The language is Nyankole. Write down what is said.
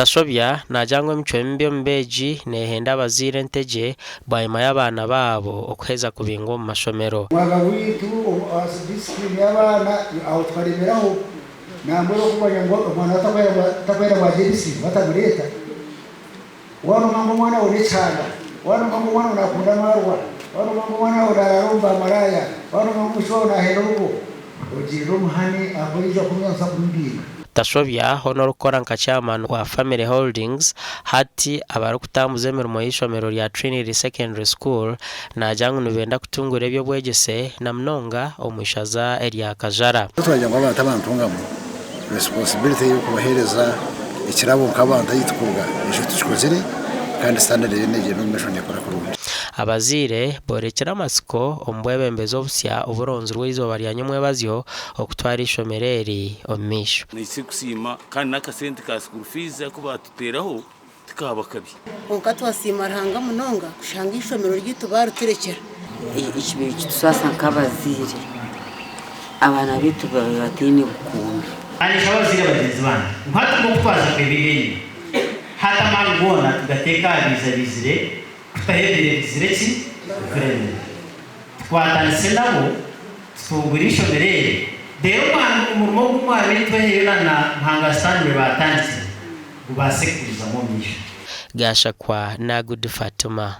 Tashobya naagira ngu emicwe mibi omu beegi neehenda abazaire entegye bwanyima y'abaana baabo okuheza kubingwa omu mashomero. Omwaka gwaitu aha disipurine y'abaana aho tukaremeraho nambwenu okumanya ngu omwana takwenda bwa jebisi batamureeta. Waaba nomanya ngu omwana waawe n'ekihanda, waaba nomanya ngu omwana waawe naakunda amaarwa, waaba nomanya ngu omwana waawe naaraara omu baamaraaya, waaba nomanya ngu omwishiki waawe naahenda orugo, ogirire omuhane ahakuba yaija kunuya noza kumubinga. Tashobya hoona orikukora nka chairman wa Family Holdings hati abarikutambuza emirimo y'eishomero rya Trinity Secondary School naagira ngu nibenda kutunguura eby'obwegyese na munonga omu ishaza erya Kajara. Twagira ngu abantu abantungamu responsibility y'okubaheereza ekirabo nk'abantu ahu tukuruga ekyo tukikozire kandi standard eriyo negyenda omu maisho nekora kurungi. Abazaire boorekire amatsiko omu bwebembezi obusya oburonzirwe eizooba rya nyomwebazyo okutwara eishomero eri omu maisho. Naitwe kusiima kandi n'akasente ka school fees aku baatuteeraho tikaaba kabi. Kwonka twasiima Ruhanga munonga kushanga eishomero ryaitu baariturekyera. Ekibaire nikitusaasa nk'abazaire, abaana baitu babaire bataine bukuumi. Kandi nshaba abazaire bagyenzi bangye ngu hati nk'oku twaza kureeba eby'enyima, hati amaani goona tugateeke aha biiza biizire kutaho ebiire bizire ki? Kuturemera. Tukwatanise nabo tutungure eishomero eri, reero omurimo ogu Mwami Tweheyo na na Muhanga Stanley baatandikire gubaase kugumizamu omu maisho. Gashakwa Nagudi Fatuma.